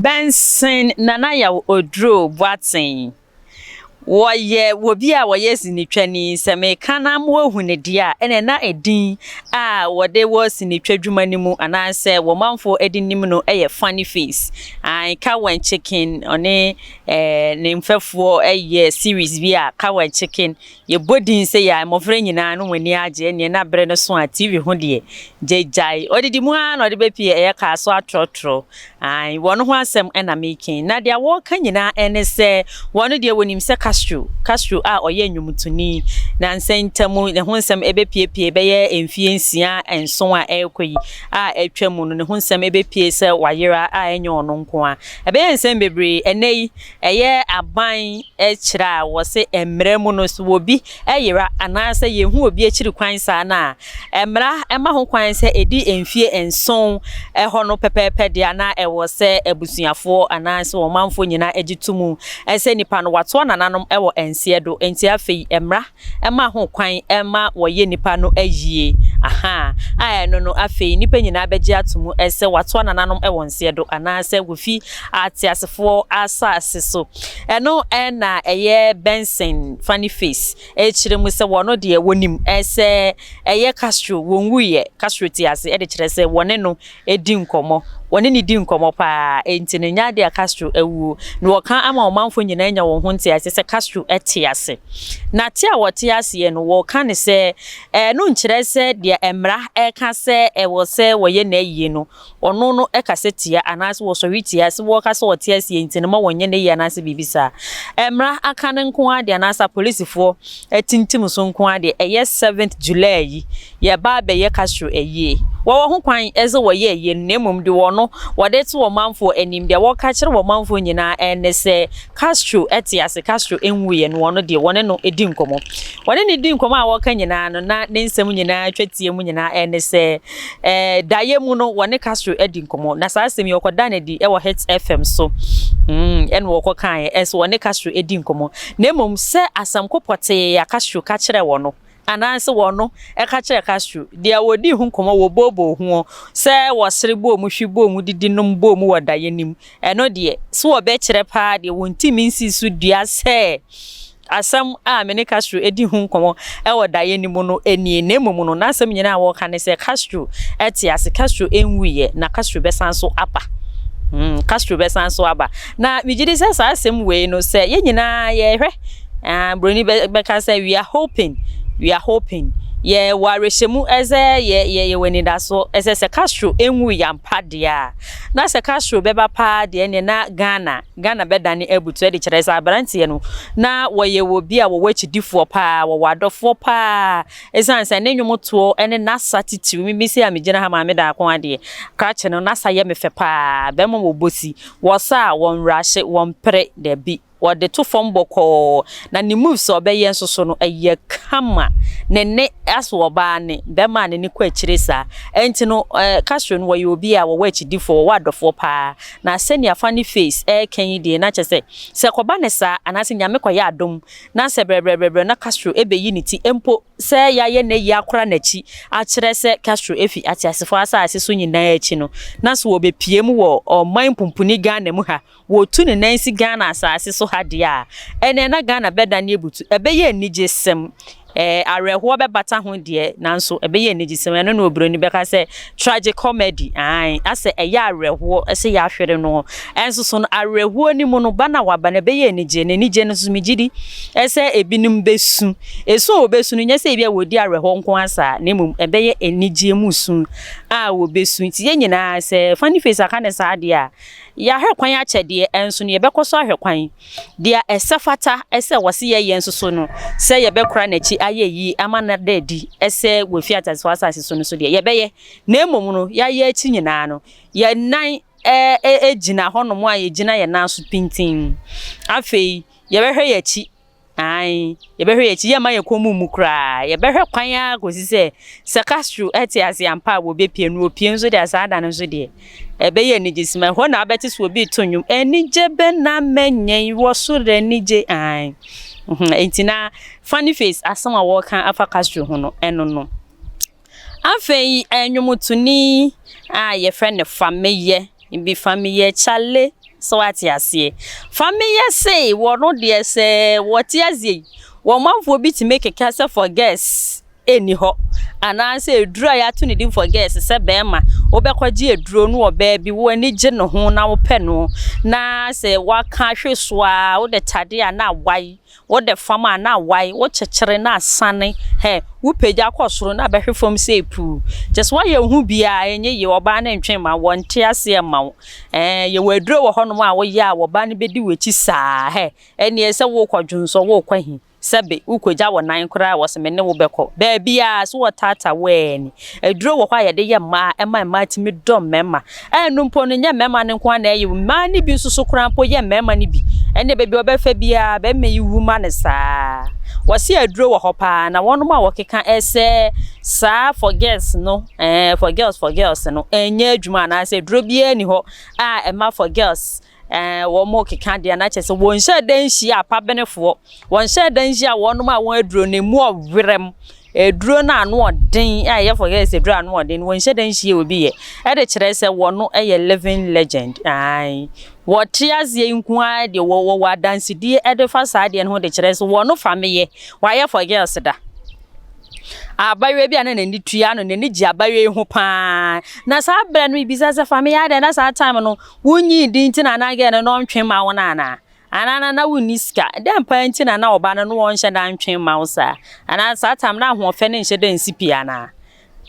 Benson Nana Yaw Oduro Boateng, wɔyɛ obi a wɔyɛ sinitwani. Sɛ meka na ama woahu no deɛ a, ɛnna na edin a wɔde wɔ sinitwa dwuma no mu anaasɛ wɔn manfoɔ de nim no yɛ Funny Face. Ae, Cow and Chicken, ɔne eh, ne mfɛfoɔ yɛ series bi a Cow and Chicken Yɛbɔ din sɛ yɛ a, mmɔfra nyinaa no wɔn ani agye, ɛnneɛ na berɛ no so a TV ho deɛ, gyagyae. Ɔdidi mu ara na ɔde bɛpue, ɛyɛ kaa so atorɔtorɔ. Ae, wɔn ho asɛm na mereka yi. Na deɛ wɔreka nyinaa ne sɛ, wɔn deɛ wɔnim sɛ Castro, Castro a ɔyɛ nnwomtoni, nansa ntam ne ho nsɛm bɛpuepue bɛyɛ mfeɛ nsia, nson a ɛrekɔ yi a atwa mu no, ne ho nsɛm bɛpue sɛ wayera a ɛnyɛ ɔno nko ara. Ɛbɛyɛ nsɛm bebree. Ɛnnɛ yi, Ɛyɛ aban kyerɛ a wɔse mmara mu no sɛ obi yera anaasɛ yɛnhu obi akyiri kwan saa no a, mmara ma ho kwan sɛ ɛdi mfie nson hɔ no pɛpɛɛpɛ deɛ a na ɛwɔ sɛ abusuafoɔ anaasɛ ɔmanfoɔ nyinaa gye to mu sɛ nipa no watoa nananom wɔ nseɛ do nti afei mmara ma ho kwan ma wɔyɛ nnipa no ayie, ahaa, a ɛno no afei nnipa nyinaa bɛgye ato mu sɛ wɔatoa nananom wɔ nseɛ do anaasɛ wɔfi ateasefoɔ asase so. Ɛno na ɛyɛ Benson Funny Face rekyerɛ mu sɛ wɔn deɛ wɔnim sɛ ɛyɛ Castro, wɔnwuiɛ, Castro te ase de kyerɛ sɛ wɔne no di nkɔmmɔ. Wɔne no di nkɔmmɔ paa, enti no nyɛ ade a Castro awuo. Na wɔka ama ɔmanfoɔ nyinaa anya wɔn ho nteaseɛ sɛ Castro te ase. Na te a wɔte aseɛ no, wɔka no sɛ ɛno nkyerɛ sɛ deɛ mmara ka sɛ ɛwɔ sɛ wɔyɛ n'ayie no, ɔno no kasa tia anaasɛ wɔsɔre tia sɛ wɔka sɛ ɔte aseɛ nti no ma wɔnyɛ n'ayie anaasɛ biribi saa. Mmara aka no nko ara deɛ anaasɛ apolisifoɔ atintim so nko ara deɛ, ɛyɛ seventh July yi Yɛreba abɛyɛ Castro ayie. Wɔwɔ ho kwan sɛ wɔyɛ ayie no, na mmom de wɔn no wɔde to wɔn manfoɔ anim. Deɛ wɔka kyerɛ wɔn manfoɔ nyinaa ne sɛ Castro te ase, Castro nwuiɛ, na wɔn deɛ wɔne no di nkɔmmɔ. Wɔne no di nkɔmmɔ a wɔka nyinaa no, na ne nsɛm nyinaa twa tia mu nyinaa ne sɛ daeɛ mu no wɔne Castro adi nkɔmmɔ. Na saa asɛm yi wɔkɔdaa no adi wɔ Hits FM so, ɛna wɔkɔkaeɛ sɛ wɔne Castro di nkɔmmɔ. Na mmom sɛ asɛm ko pɔtee a Castro ka kyerɛɛ wɔn no, Anaase wɔno ka kyerɛɛ Castro, deɛ wɔdii ho nkɔmmɔ, wɔbooboo hoɔ, sɛ wɔsere bɔɔ mu, hwe bɔɔ mu, didi nom bɔɔ mu wɔ daeɛ no mu. Ɛno deɛ, so wɔbɛkyerɛ paa deɛ, wɔntumi nsii so dua sɛ asɛm a me ne Castro dii ho nkɔmmɔ wɔ daeɛ no mu no nie. Na mmom no, n'asɛm nyinaa a wɔka ne sɛ Castro te ase, Castro nwuiɛ, na Castro bɛsan so aba. Castro bɛsan so aba. Na megye di sɛ saa asɛm wei no, sɛ yɛn nyinaa yɛhwɛ Ah, Buroni bɛka sɛ we are hoping, we are hoping. Yɛwɔ awerɛhyɛmu sɛ yɛ yɛ yɛwɔ anidasoɔ sɛ sɛ Castro nwui ampa deɛ a, na sɛ Castro bɛba paa deɛ ɛneɛ na Ghana, Ghana bɛdane abutu ɛde kyerɛ sɛ aberanteɛ no na wɔyɛ wɔ bi a wɔwɔ akyidifoɔ paa, wɔwɔ adɔfoɔ paa, ɛsiane sɛ ne nnwom toɔ ne n'asa titiriw, me mesi a megyina ha Maame Daako adeɛ, krakye no n'asa yɛ me fɛ paa, bɛrima wɔ bosi, wɔsa a wɔnwrahye, wɔmpere, dabi. Wɔde to fam bɔkɔɔ. Na ne moves a ɔbɛyɛ nso so no, ɛyɛ kama. Ne nne aso ɔbaa nne, bɛrima a ne nne kɔ akyire saa. Ɛnti no, eh, Castro no wɔyɛ obi a wɔwɔ akyidifoɔ, wɔwɔ adɔfoɔ paa. Na sɛnea Funny Face ɛreka yi deɛ, na kyerɛ sɛ, sɛ ɛkɔba no saa, anaasɛ Nyame kɔyɛ adom, na sɛ brɛbrɛbrɛbrɛ na Castro ɛbɛyi ne ti mpo, sɛ yɛayɛ n'ayi akora n'akyi akyerɛ sɛ Castro afi ateasefoɔ asase so nyinaa akyi no, na so wɔbɛpue mu wɔ ɔman pumpuni Ghana mu ha, Wɔtu ne nan si Ghana asase so ha deɛ a, ɛnneɛ na Ghana bɛdane abutu. Ɛbɛyɛ anigyesɛm. Ɛɛ, awerɛhoɔ bɛbata ho deɛ, nanso ɛbɛyɛ anigyesɛm. Ɛno na oburoni bɛka sɛ tragicomedy. Aane, asɛ ɛyɛ awerɛhoɔ sɛ yɛahwere no. Ɛnso so no, awerɛhoɔ no mu no, ba no a waba no, ɛbɛyɛ anigyeɛ. Na anigyeɛ no nso, megye di sɛ ebinom bɛsu. Esu a wɔbɛsu no, nyɛ sɛ ebia wɔredi awerɛhoɔ nko ara saa, na mmom ɛbɛyɛ anigyeɛ mu su a wɔbɛsu. Nti yɛn nyinaa, sɛ Funny Face aka no saa deɛ a, Yɛahwɛ kwan akyɛ deɛ, nso no yɛbɛkɔ so ahwɛ kwan. Deɛ ɛsɛ fata sɛ wɔse yɛyɛ nso so no, sɛ yɛbɛkora n'akyi ayɛ yie ama no ada adi sɛ wafi ateasefoɔ asase so no so deɛ, yɛbɛyɛ. Na mmom no, yɛayɛ akyi nyinaa no, yɛn nan gyina hɔnom a yɛgyina yɛn nan so pintinn. Afei, yɛbɛhwɛ yɛn akyi Aane, yɛbɛhwɛ yɛn akyi, yɛmma yɛn kɔn mu mmu koraa. Yɛbɛhwɛ kwan ara kɔsi sɛ, sɛ Castro te ase ampa a wɔbɛpue no, wɔpue nso deɛ a, saa da no nso deɛ, ɛbɛyɛ anigyesɛm. Ɛhɔ na wobɛte sɛ obi reto nnwom, Anigye bɛn na manya yi, wɔ soro anigye, aane. Enti na Funny Face asɛm a wɔreka afa Castro ho no, ɛno no. Afei nnwomtoni a wɔfrɛ no Fameyɛ, bi Fameyɛ Chale. So wate aseɛ? Fameyɛ se wɔno deɛ sɛ wɔte aseɛ yi, wɔn manfoɔ bi tumi keka sɛ for girls nni hɔ anaasɛ aduro a yɛato ne din for girls sɛ bɛrima wobɛkɔgye aduro no wɔ baabi wo ani gye ne ho na wopɛ no na sɛ waka ahwe so a wode tade a na awae wode fam a na awae wokyekyere na asane hɛ wopagya kɔ soro na abɛhwe fam sɛ puu kyɛ sɛ woayɛ ho biara ɛnyɛ yie ɔbaa no ntwe ma wɔnte aseɛ ma wo ɛɛ yɛwɔ aduro wɔ hɔnom a woyɛ a wɔbaa no bɛdi w'akyi saa hɛ ɛneɛ sɛ wokɔ dwonsɔ wokɔ hi Sɛbe, wokogya wo nan koraa a, wɔse me ne wo bɛkɔ. Baabiara, so wɔtaataa wo ani. Aduro wɔ hɔ a yɛde yɛ mmaa, ɛma mmaa tumi dɔ mmarima. Ɛno mpo no, nyɛ mmarima no nko ara na ɛyɛ o, mmaa no bi nso so koraa mpo yɛ mmarima no bi. Ɛnneɛ baabi a ɔbɛfa biara, barima yi wu ma no saa. Wɔse aduro wɔ hɔ paa, na wɔnom a wɔkeka sɛ saa for girls no, ɛɛ for girls for girls no, ɛnyɛ adwuma anaasɛ aduro biara nni hɔ a ɛma for girls Ɛɛ, wɔrekeka deɛ na kyerɛ sɛ wɔnhyɛɛ da nhyia apabenefoɔ. Wɔnhyɛɛ da nhyia wɔnom a wɔn aduro no emu ɔwerɛm. Aduro no ano ɔden a ɛyɛ for girls aduro ano ɔden no wɔnhyɛ da nhyia obi yɛ. Ɛde kyerɛ sɛ wɔno yɛ living legend. Ae. Wɔte aseɛ nko ara deɛ wɔwɔ adansedie ɛde fa saa adeɛ no ho de kyerɛ sɛ wɔno fa meyɛ. Wɔayɛ for girls da. Abayewa bi a na n'ani tua no, n'ani gye abayewa yi ho paa. Na saa berɛ no mebisa sɛ fa meyɛ adɛn na saa time no Wonyii din nti na na girl no na ɔntwe mma wo no anaa? Anaa na na wonni sika? Dɛn paa nti na na ɔbaa no na ɔnhyɛ da ntwe mma wo saa? Anaa saa time na ahoɔfɛ no nhyɛ da nsi pi anaa?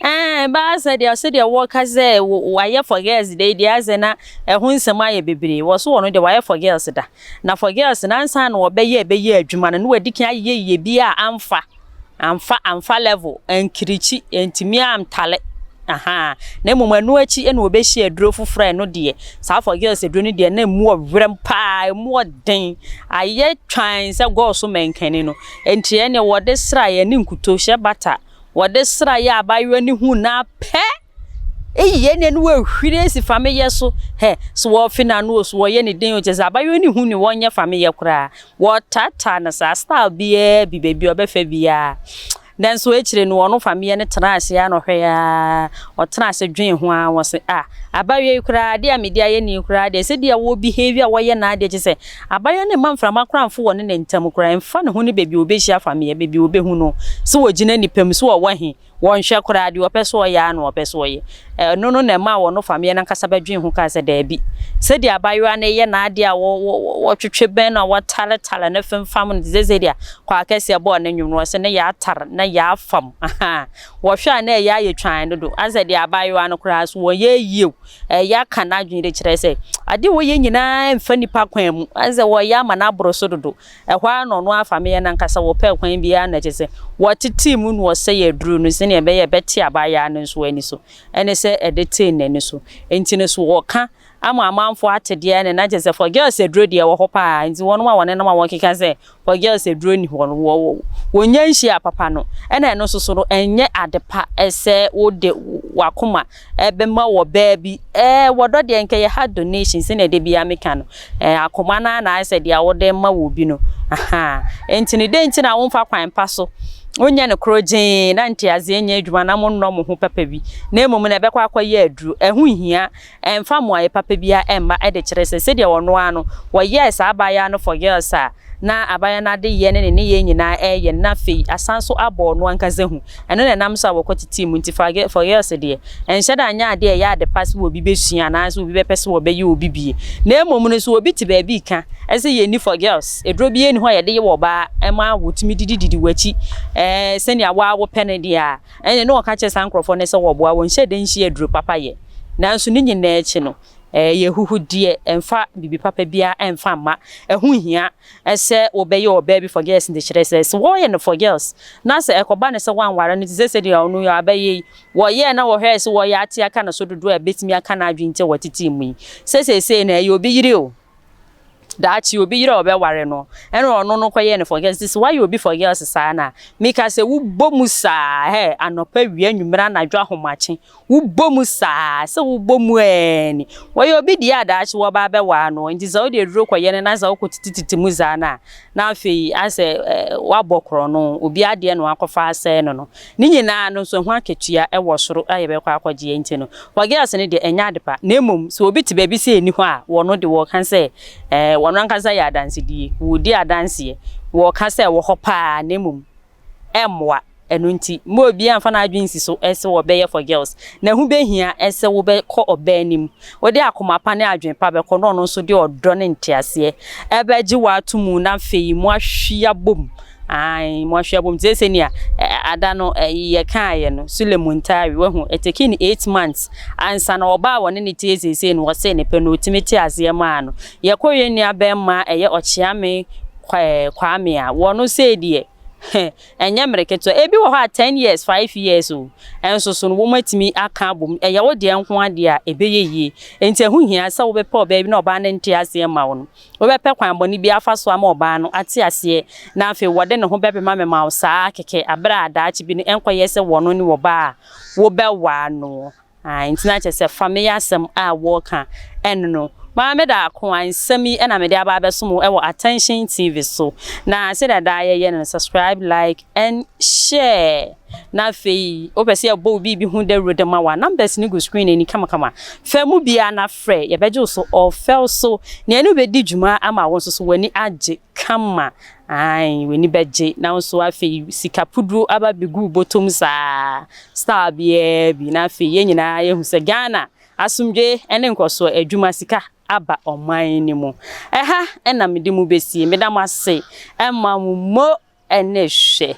Ɛɛ, ɛbaa sɛ deɛ sɛdeɛ wɔka sɛ wayɛ for girls da yi deɛ asɛ na ɛho nsɛm ayɛ bebree. Wɔ so wɔ no deɛ wayɛ for girls da. Na for girls no ansa na wɔbɛyɛ ɛbɛyɛ adwuma no na wadi kan ayeyɛ yie bi a amfa. Amfa amfa level, ankirikyi, antumi antale, ahaa. Na mmom ɛno akyi na wɔbɛhyia aduro foforɔ a ɛno deɛ, saa for girls aduro no deɛ na ɛmu ɔwerɛm paa, ɛmu ɔden, ayɛ twann sɛ gɔɔso mankani no. Enti ɛnneɛ wɔde sraeɛ ne nkuto, hyɛ butter, wɔde sraeɛ a abaayewa no hu no ara pɛ, Eyi yɛ nea ne wahwiri asi fameyɛ so. Hɛ, so wɔrefe n'ano o, so wɔreyɛ ne den o, kyerɛ sɛ abayewa no hu ne wɔnyɛ fameyɛ koraa. Wɔtaataa no saa, style biara bi, baabi a ɔbɛfa biara. Nanso akyire no, ɔno fameyɛ no tenaa ase ara na ɔhwɛe ara, ɔtenaa ase dwen ho ara, ɔse, ah, abayewa yi koraa, adeɛ a mede ayɛ no yi koraa deɛ, sɛdeɛ wɔ behave a wɔyɛ n'adeɛ, kyerɛ sɛ abayewa no mma mframa koraa mfo wɔ ne ne ntam koraa, ɛmfa ne ho ne baabi a ɔbɛhyia fameyɛ, baabi a ɔbɛhu no, sɛ ɔgyina nnipa mu, sɛ ɔwɔ he. Wɔnhwɛ koraa, deɛ ɔpɛ sɛ ɔyɛ ara na ɔpɛ sɛ ɔyɛ. Ɛno no na ɛmaa wɔn fameyɛ no ankasa bɛdwen ho kaa sɛ, Daabi. Sɛdeɛ abaayewa no reyɛ n'adeɛ a wɔtwetwe bɛn no a wɔtaretare no femfam no te sɛ sɛdeɛ Kwaa Kɛseɛ bɔɔ ne nnwom no, ɔse ne yɛatare na yɛafam. Ahaa. Wɔhwɛ a na ɛyɛ ayɛ twann dodo. Asɛ deɛ abaayewa no koraa so wɔyɛ yie o. Ɛyɛ aka n'adwene de kyerɛ sɛ adeɛ wɔyɛ nyinaa mfa nnipa kwan mu. Asɛ wɔyɛ ama no aboro so dodo. Ɛhɔ ara na ɔno ara fameyɛ no ankasa wɔpɛɛ kwan biara na kyerɛ sɛ wɔtetee mu na wɔsɛee aduru no sɛnea ɛbɛyɛ a ɛbɛte abaayaa no nso ani so. Ɛne sɛ ɛde tee n'ani so. Enti no so wɔka ama amanfoɔ ate deɛ ɛne na kyerɛ sɛ for girls aduro deɛ ɛwɔ hɔ paa. Enti wɔnom a wɔnenam a wɔkeka sɛ for girls aduro nni hɔ no wɔ wɔnnya nhyiaa papa no. Ɛna ɛno nso so no ɛnyɛ ade pa sɛ wode w'akoma ɛbɛma wɔ baa bi. Ɛɛ wɔdɔ deɛ nka yɛ heart donation sɛnea da biara meka no. Ɛɛ akoma no ara na ayɛ sɛ deɛ wode ma wɔ bi no. Ahaa. Enti no dɛn nti na womfa kwan pa so wonyɛ no korogyee na nteaseɛ nyɛ adwuma na monnɔ mo ho papa bi na mmom no ɛbɛkɔ akɔyɛ aduro. Ɛho nhia. Ɛmfa mmuaeɛ papa biara ɛmma ɛde kyerɛ sɛ sɛdeɛ ɔno ara no wɔyɛɛ saa abaayewa no for girls a na abaayewa no adeyɛ ne ne nneyɛɛ nyinaa ɛreyɛ no na afei asan nso abɔ ɔno ankasa hu. Ɛno na ɛnam so a wɔkɔtetee mu nti for girls deɛ, ɛnhyɛ da nyɛ adeɛ a ɛyɛ ade pa sɛ obi bɛsua anaasɛ obi bɛpɛ sɛ ɔbɛyɛ obi bie. Na mmom no, sɛ obi te baabi reka sɛ yɛnni for girls, aduro biara nni hɔ a yɛde yɛ ɔbaa ma wɔtumi didididi w'akyi sɛnea wo ara wopɛ no deɛ a, ɛnneɛ na wɔka kyerɛ saa nkurɔfoɔ no sɛ wɔboa, wɔnhyɛ da nhyia aduro papa yɛ. Nanso ne nyinaa akyi no, ɛyɛ ahuhudeɛ, ɛmfa biribi papa biara ɛmfa mma. Ɛho nhia sɛ wobɛyɛ ɔbaa bi for girls de kyerɛ sɛ, sɛ wɔyɛ no for girls na sɛ ɛkɔba no sɛ woanware no te sɛ sɛdeɛ ɔno yi abɛyɛ yi, wɔyɛɛ na wɔhwɛɛ sɛ wɔyɛ ate aka ne so dodoɔ a ɛbɛtumi aka n'adwene nti a wɔtetee mu yi, sɛ seesei no ɛyɛ obi yere o. Daakye obi yere a ɔbɛware no, ɛna ɔno no kɔyɛɛ no for girls. Nti sɛ woayɛ obi for girls saa no a, meka sɛ wobɔ mu saa, hɛ, anɔpa, awia, anwummere, anadwo, ahomakye, wobɔ mu saa, sɛ wobɔ mu ɛɛ ni. Wɔyɛ obi deɛ a daakye wɔba abɛware no. Nti sɛ wode aduro kɔyɛ no na sɛ wokɔtitititi mu saa no a, na afei asɛ woabɔ korɔno, obi adeɛ na wakɔfa asɛe no no. Ne nyinaa no nso ɛho akatua wɔ soro a yɛbɛkɔ akɔgyeɛ nti no, for girls no deɛ ɛnyɛ ade pa. Na mmom sɛ obi te baabi sɛ ɛnni hɔ a, wɔno de wɔka sɛ ɛɛ wɔn ankasa yɛ adansedie, wɔredi adanseɛ, wɔka sɛ ɛwɔ hɔ paa na mmom ɛmmoa. Ɛno nti, mma obiara mfa n'adwene nsi so sɛ wɔbɛyɛ for girls. Na ɛho bɛhia sɛ wobɛkɔ ɔbaa anim. Wode akoma pa ne adwene pa bɛkɔ na ɔno nso de ɔdɔ ne nteaseɛ ɛbɛgye wo ato mu na afei moahwe abom. Ae, moahwe abom. Te sɛ sɛnea ada no yɛkaeɛ no, Sule Muntari, wahu, ɛtake no 8 months ansa na ɔbaa a wɔne ne tie seesei no wɔsee ne pɛ no ɔtumi te aseɛ maa no. Yɛkɔ yɛn nua bɛrima ɛyɛ Ɔkyeame Kwame a, wɔno sei deɛ, ɛnyɛ mmerɛ ketewa. Ebi wɔ hɔ a 10 years, 5 years o, ɛnso so no wɔn atumi aka abom. Ɛyɛ wo deɛ nko adeɛ a ɛbɛyɛ yie. Nti ɛho hia sɛ wobɛpɛ ɔbaa bi na ɔbaa no nte aseɛ ma wo no. Wobɛpɛ kwan bɔne bi afa so ama ɔbaa no ate aseɛ na afei wɔde ne ho bɛbɛma mema wo saa kɛkɛ abere a daakye bi no ɛnkɔyɛ sɛ wɔno ne ɔbaa a wobɛwaa no. Ah, nti na kyerɛ sɛ fa me yɛ asɛm a wɔreka ɛno no. Maame Daako a nsɛm yi ɛna mede aba abɛsom wo ɛwɔ Attention TV so. Na sɛdeɛ daa yɛyɛ no, subscribe, like and share. Na afei wopɛ sɛ yɛbɔ wo biribi ho dawuro de ma wo a, numbers no gu screen ani kamakama. Fa mu biara na frɛ, yɛbɛgye wo so ɔfɛw so. Nea ɛne wobɛdi dwuma ama wo nso so w'ani agye kama. Ae, w'ani bɛgye na wo nso afei sika puduo aba bɛgu wo bɔtɔm saa style biara bi na afei yɛn nyinaa yɛhu sɛ Ghana asomdwe ne nkɔsoɔ adwuma sika aba ɔman no mu. Ɛha ɛna mede mu bɛsie. Meda mo ase ɛma mo mo ɛne hwɛ.